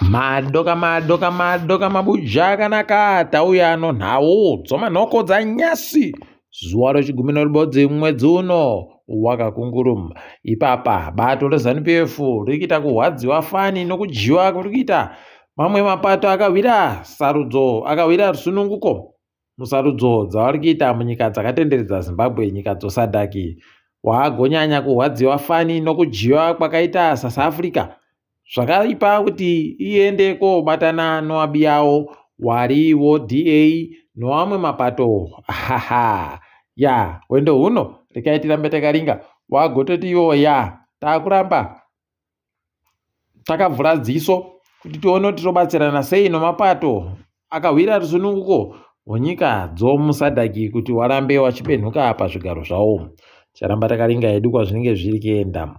Madoka madoka madoka mabuja akanaka tauya nonhau dzomanhoko dzanyasi zuva rechigumi neribodzi mwedzi uno wakakunguru. Ipapa bato reZanu PF riri kuita kurwadziwa fani nokudyiwa kuri kuita mamwe mapato akahwira sarudzo akahwira rusununguko musarudzo dzavari kuita munyika dzakatenderedza Zimbabwe nyika dzoSADC. Wagonyanya kurwadziwa fani nokudyiwa kwakaita South Africa zvakaipa kuti iende kobatana noabiyawo wari woDA noamwe mapato. Haha ya hwendo huno rekai tirambe takaringa wagototi iwo ya takuramba takavhura dziso kuti tione kuti tobatsirana sei nomapato akahwira rusununguko hwenyika dzomuSADC kuti warambe wachibenhuka pazvigaro zvawo. Ticharamba takaringa hedu kwazvinenge zviri kuenda.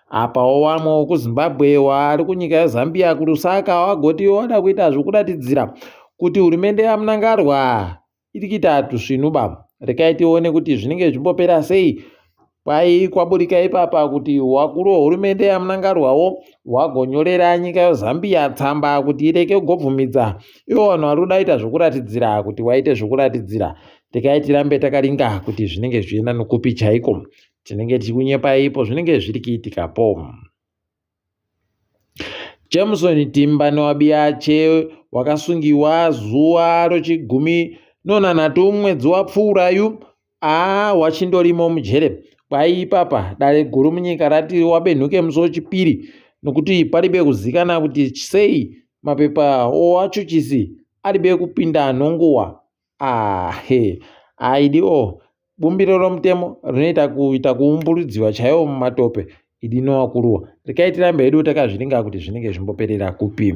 Apawo vamwe wekuZimbabwe vari kunyika yeZambia kuLusaka wagoti wada kuita zvokuratidzira kuti hurumende yaMnangagwa iri kuita tusvinuba. Rekai tione kuti zvinenge zvimbopera sei. Kwai kwaburika ipapa kuti wakuru wehurumende yaMnangagwawo wagonyorera nyika yeZambia tsamba kuti ireke kugobvumidza ivo vanhu vari kuda kuita zvokuratidzira kuti waite zvokuratidzira. Rekai tirambe takaringa kuti zvinenge zvichienda nokupi chaiko. Tinenge tichikunyepai ipo zvinenge zviri kuitikapo. Jameson Timba newabiyache wakasungiwa zuva rechigumi nonhanhatu mwedzi wapfuurayu aa wachindorimo mujere. Kwai ipapa dare guru munyika rati wabenhuke musi wechipiri nokuti paribe kuzikana kuti sei mapepa owachuchisi aribe kupinda nonguwa. Ahe aidi o bumbiro romutemo rinoita kuita kuumburudziwa chaiwo mumatope idi nowakuruwa. Rekai tirambe hedu takazviringa kuti zvinenge zvimboperera kupi.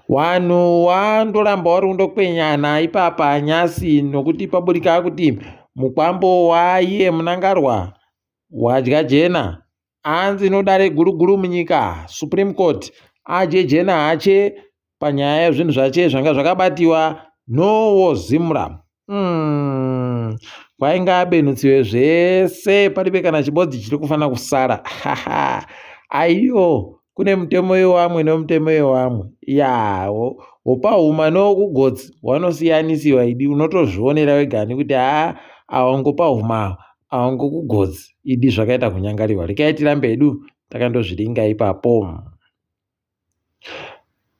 Vanhu wandoramba vari kundokwenyana ipapa nyasi nokuti paburika kuti mukwambo waiye Mnangagwa wadya jena anzi nodare guru guru munyika Supreme Court adye jena hache panyaya yezvinhu zvache zvanga zvakabatiwa nowoZimra. Kwainge abenutsiwe zvese paribe kana chibodzi chiri kufanira kusara. Aiyo kune mutemo yewamwe nemutemo yewamwe. Ya wopahuma nowokugotsi wanosiyanisiwa idi unotozvionera wega nekuti haa awa ngopahuma awa ngokugotsi idi zvakaita kunyangariwa. Rekai tirambe hedu takandozviringa ipapo.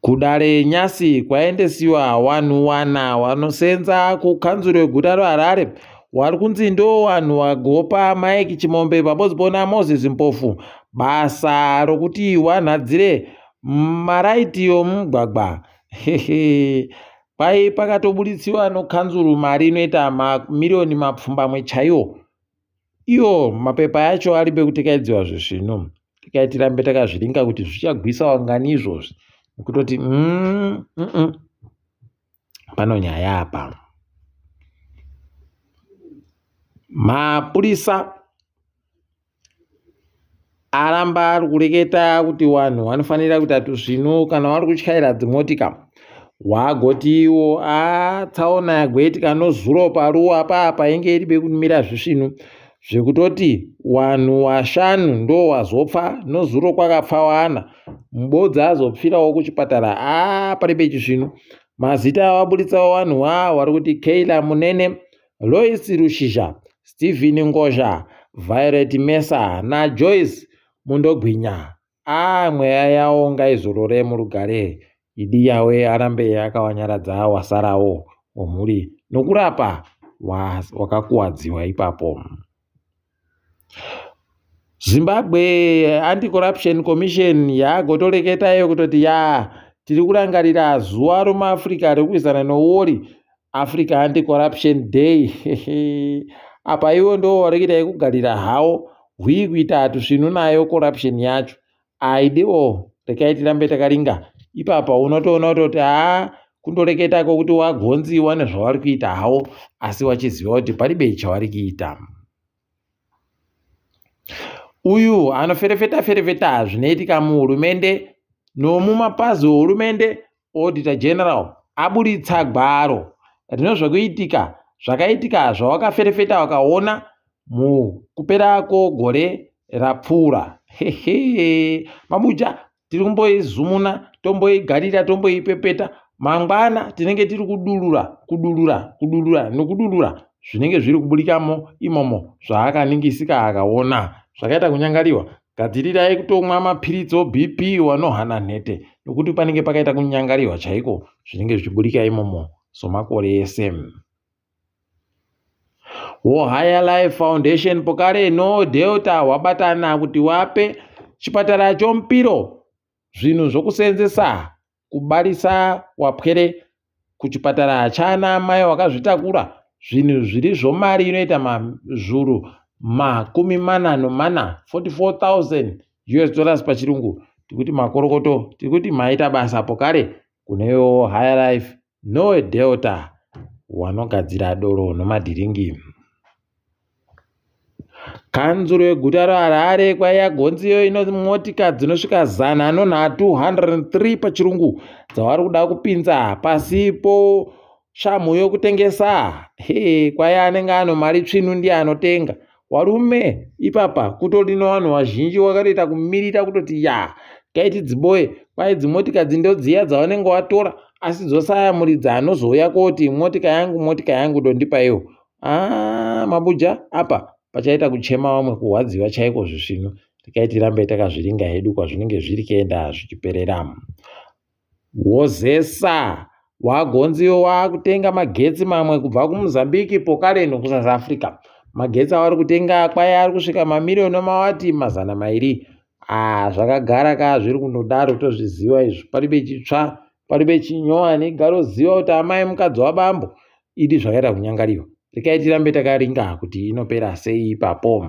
Kudare nyasi kwaendesiwa vanhu wana vanosenza kukanzuro yeguta reHarare vari kunzi ndo vanhu vagopa Mike Chimombe pamodzi naMoses Mpofu basa rokuti wanhadzire maraiti omumugwagwa. Hehe kwai pakatobuditsiwa nokanzuru mari inoita mamiriyoni mapfumbamwe chaiwo. Iwo mapepa acho aribe kutekaidziwa zvezvino. Rekai tirambe takazviringa kuti zvichagwisa wangani izvozvi. Nekutoti pano nyaya apa. Mapurisa aramba ari kureketa kuti vanhu vanofanira kuita tuzvinu kana vari kutyaira dzimotika. Wagoti iwo tsaona yagoitika nozuro paruwa papa inge iri bekumira zvisvinu zvekutoti vanhu vashanu ndo wazopfa nozuro kwakapfa wana mubodzi azopfirawo kuchipatara paribe chisvinu. Mazita avaburitsawo vanhu vari kuti Keila Munene, Lois Rushizha, Stephen Ngozha, Violet Mesa naJoyce Mundogwinya. Mweya yawo ngaizorore murugare. Idi yawe arambe akawanyaradza wasarawo womhuri nokurapa wakakuwadziwa ipapo. Zimbabwe Anti-Corruption Commission yagotoreketayo kutoti ya tiri kurangarira zuva romuAfrica rekurwisana nouori, Africa Anti-Corruption Day. Apa ivo ndo vari kuita yekugarira hawo hwii kuita tusvinu nayo corruption yacho. Aidiwo rekai tirambe takaringa ipapa unotoona kutoti haa kundoreketa kwokuti wagonziwa nezvavari kuita hawo asi wachiziva kuti paribe chavari kuita. Uyu anoferefeta ferefeta zvinoitika muhurumende nomumapazi ehurumende Auditor General aburitsa gwaro rinozvokuitika zvakaitika zvawakaferefeta wakaona mukupera kwegore rapfuura. Hehe mabuja. Tiri kumboizumuna, tomboigarira, tomboipepeta. Mangwana tinenge tiri kudurura, kudurura, kudurura nokudurura zvinenge zviri kuburikamo imomo zvaakaningisika akaona zvakaita kunyangariwa. Gadzirirai kutomwa mapiritsi oBP wanohana nhete nokuti panenge pakaita kunyangariwa chaiko zvinenge zvichiburika imomo somakore ese. WoHigher Life Foundation pokare no Delta wabatana kuti wape chipatara chomupiro zvinhu zvokuseenzesa kubarisa wapwere kuchipatara chana mai wakazvitakura zvinhu zviri zvomari inoita mazvuru 44, 44,000 US dollars pachirungu. Tikuti makorokoto, tikuti maita basa pokare kunewo Higher Life no Delta wanogadzira doro nomadhiringi. Kanzuro yeguta reHarare kwaiyagonziyo ino motika dzinosvika 103, 103 pachirungu, dzavari kuda kupinza pasi po shamhu yokutengesa. He, kwai anenge ano mari tsvinu ndiye anotenga. Warume ipapa kutori nevanhu vazhinji wakatoita kumirira kutoti ya kaiti dziboye. Kwai dzimotika dzindodziya dzavanenge watora, asi dzosaya muridzi anozouya koti motika yangu, motika yangu, dondipaiwo. Ah, mabuja apa pachaita kuchema vamwe, kurwadziwa chaiko zvisvinu. Tikai tirambe takazviringa hedu kwazvinenge zviri kuenda zvichiperera. Wozesa wagonziwo waakutenga magetsi mamwe kubva kuMozambique pokare nokuSouth Africa. Magetsi avari kutenga kwai ari kusvika mamiriyoni mawati 200. Ah, zvakagara ka zviri kundodaro, tozviziva izvo, paribe chitsva, paribe chinyowani. Garoziva kuti amai mukadzi wabambo idi zvakaita kunyangariwa. Rekai tirambe takaringa kuti inopera sei ipapo.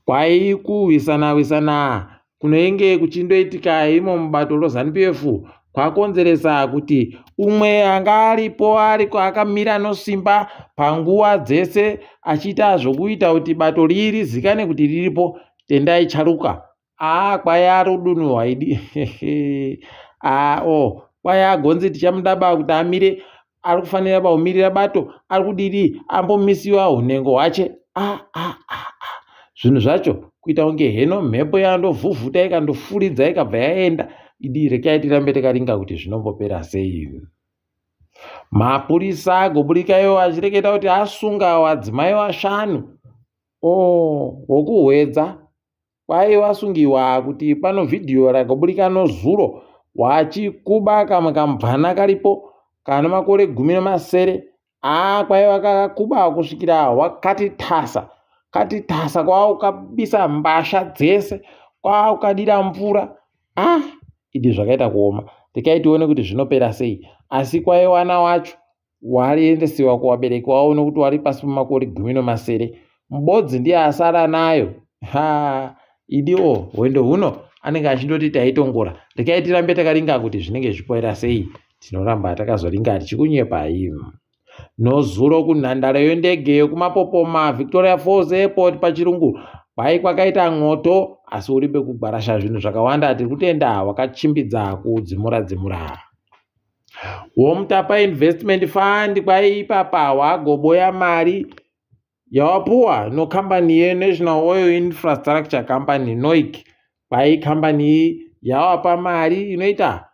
Kwai kurwisana rwisana kunenge kuchindoitika imo mubato roZANU PF kwakonzeresa kuti umwe anga aripo ariko akamira nosimba panguva dzese achiita zvokuita kuti bato riri rizikane kuti riripo, Tendai Charuka, aa, kwai ari kudunurwa idi. Aa, o kwai agonzi tichamuda ba kuti amire, ari kufanira paumirira bato, ari kudidi ambomisiwa unhengo hwache. A a a, zvinhu zvacho kuita kunge heno mhepo yandovhuvhuta ikandofuridza ikabva yaenda idi. Rekai tirambe takaringa kuti zvinombopera sei. Mapurisa agoburika iwo achireketa kuti asunga vadzimai vashanu o wokuhwedza. Kwai wasungiwa kuti pano vhidhiyo rakaburika nozuro wachikuba kamwe kamubvana karipo kana makore 17. Aa, kwaiva kakakuba kusvikira wakati tasa kati tasa, kwaukabisa mbasha dzese, kwaukadira mvura. Ah, idi zvakaita kuoma. Rekai tione kuti zvinopera sei. Asi kwaiwana wacho wariendesiwa kuvabereki wavo nokuti wari pasi pemakore 17, mubodzi ndiye asara nayo. Ha, idiwo hwendo huno anenge achindoti taitongora. Rekai tirambe takaringa kuti zvinenge zvichipera sei. Tinoramba takazoringa tichikunyepai. Nozuro kunhandare yendege yekumapopoma, Victoria Falls Airport pachirungu, kwai kwakaita mwoto, asi uribe kugwarasha zvinhu zvakawanda. Tiri kutenda wakachimbidza kudzimura dzimura. WoMutapa Investment Fund kwai ipapa wagoboya mari yawapuwa nokambani yeNational Oil Infrastructure Company, NOIC. Kwai kambani iyi yawapa mari inoita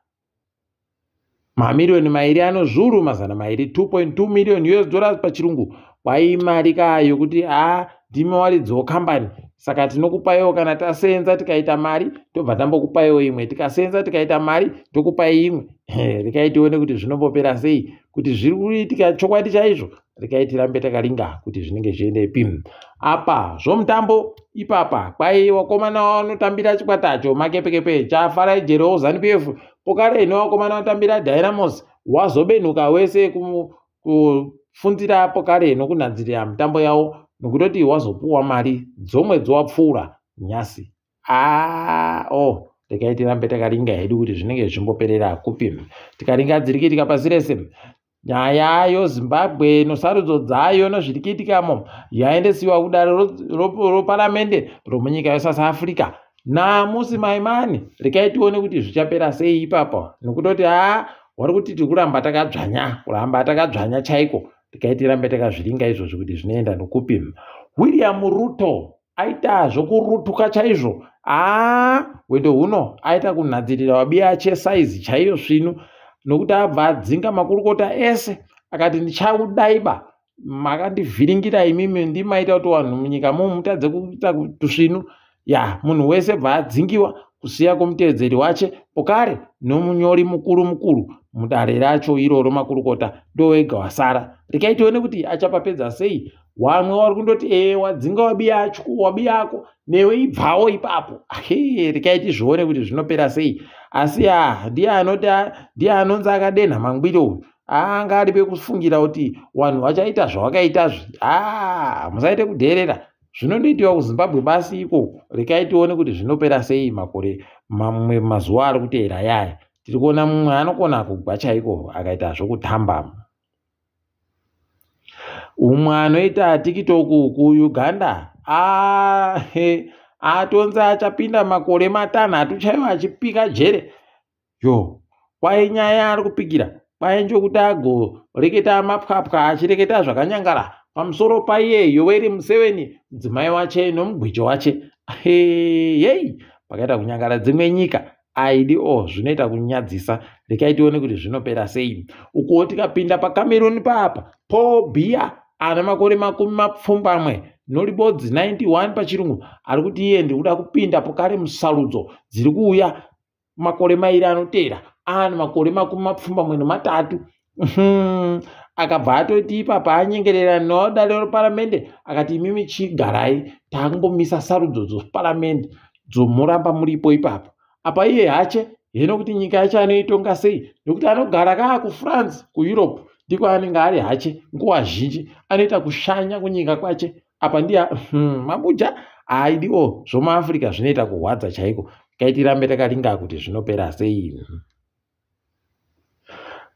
mamiriyoni 2 200, 2.2 million US dollars pachirungu. Kwai mari ka yokuti a ndimi waridziwo kambani, saka tinokupaiwo kana tasenza tikaita mari, tobva tambokupaiwo imwe, tikasenza tikaita mari tokupai imwe. Rekai tione kuti zvinombopera sei, kuti zviri kuitika chokwadi chaizvo. Rekai tirambe takaringa kuti zvinenge zviendepi. Apa zvomutambo ipapa, kwai wakomana vanotambira chikwata chomakepekepe chaFarai Jero ZANU PF pokare nevakomana vanotambira Dynamos wazobenuka wese kufundira pokare nokunhadzirira mitambo yavo, nokutoti wazopuwa mari dzomwedzi wapfuura nyasi. Aa o, rekai tirambe takaringa hedu kuti zvinenge zvichimboperera kupi. Tikaringa dziri kuitika pasi rese, nyaya yoZimbabwe nosarudzo dzayo nozviri kuitikamo yaendesiwa kudare roparamende romunyika yeSouth Africa naMusi Maimani. Rekai tione kuti zvichapera sei ipapo, nokutoti haa, wari kuti tiri kuramba takadzvanya, kuramba takadzvanya chaiko. Rekai tirambe takazviringa izvozvo kuti zvinoenda nokupi. William Ruto. Aita zvokurutuka chaizvo. Haa, hwendo huno aita kunhadzirira wabiyache saizi chaiyo svinu nokuti abva adzinga makurukota ese akati ndichakudaiba makandivhiringira imimi ndimaita kuti vanhu munyika mumu mutadze kuita tusvinu ya munhu wese bva adzingiwa kusiya kwomutevedzeri wache pokare nomunyori mukuru mukuru mudare racho iroro makurukota ndowega wasara. Regai tione kuti achapapedza sei. Wamwe wari kundoti ee wadzinga wabiyako newe ibvawo ipapo. Ahe, regai tizvione kuti zvinopera sei. Asi ya ndiye anoti ndiye anonzi akadenha mangwiro uyu. Anga ari pekufungira kuti vanhu vachaita zvawakaitazvi. Haa, musaite kudheerera. Zvinondoitiwa kuZimbabwe basi ikoko. Regai tione kuti zvinopera sei makore mamwe mazuva ari kuteera yaya. Tiri kuona mumwe anokona kugwa chaiko akaita zvokutamba. Umwe anoita TikTok kuUganda atonzi achapinda makore matanhatu chaiwo achipika jere. Yo, kwai nyaya ari kupikira kwai njokuti agoreketa mapwapwa achireketa zvakanyangara pamusoro paiye Yoweri Museveni mudzimai wache nomugwicho wache. Hei, pakaita kunyangara dzimwe nyika aidi o zvinoita kunyadzisa. Rekai tione kuti zvinopera sei. Ukuwo tikapinda paCameroon paapa, Paul Biya ana makore 81 91 pachirungu ari kuti iye ndikuda kupinda pokare musarudzo dziri kuuya makore mairi anoteera ane makore 73. Akabva atoti ipapa anyengerera nedare reparamende akati imimi chigarai takumbomisa sarudzo dzeparamende dzomuramba muripo ipapo. Apa iye hache hino kuti nyika yacho anoitonga sei nokuti anogara kaa kuFrance kuEurope ndiko anenge ari hache nguva zhinji anoita kushanya kunyika kwache. Apa ndiye mabuja aidiwo zvomuAfrica zvinoita kurwadza chaiko. Kaitirambe takaringa kuti zvinopera sei.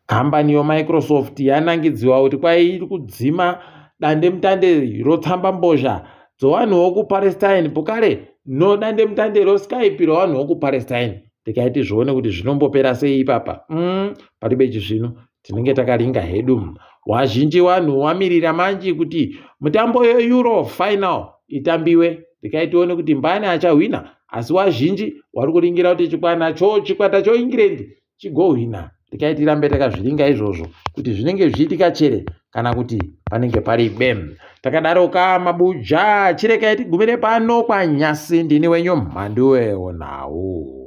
Kambani yoMicrosoft yanangidziwa kuti kwai iri kudzima dandemutande rotsambambozha dzovanhu vokuPalestine pokare no dandemutande roSkype rovanhu vokuPalestine. Tikaiti zvione kuti zvinombopera sei ipapa. Paribe chisvinu tinenge takaringa hedu. Wazhinji vanhu wamirira manji kuti mutambo yeEuro final itambiwe. Tikaitione kuti mbani achahwina. Asi wazhinji wari kuringira kuti chikwata choEngland chigohwina. Tikaitirambe takazviringa izvozvo kuti zvinenge zvichiitika chere kana kuti panenge paribe. Takadaroka mabuja chirekai tigumire pano kwanyasi ndini wenyu Mhanduwe Nhau.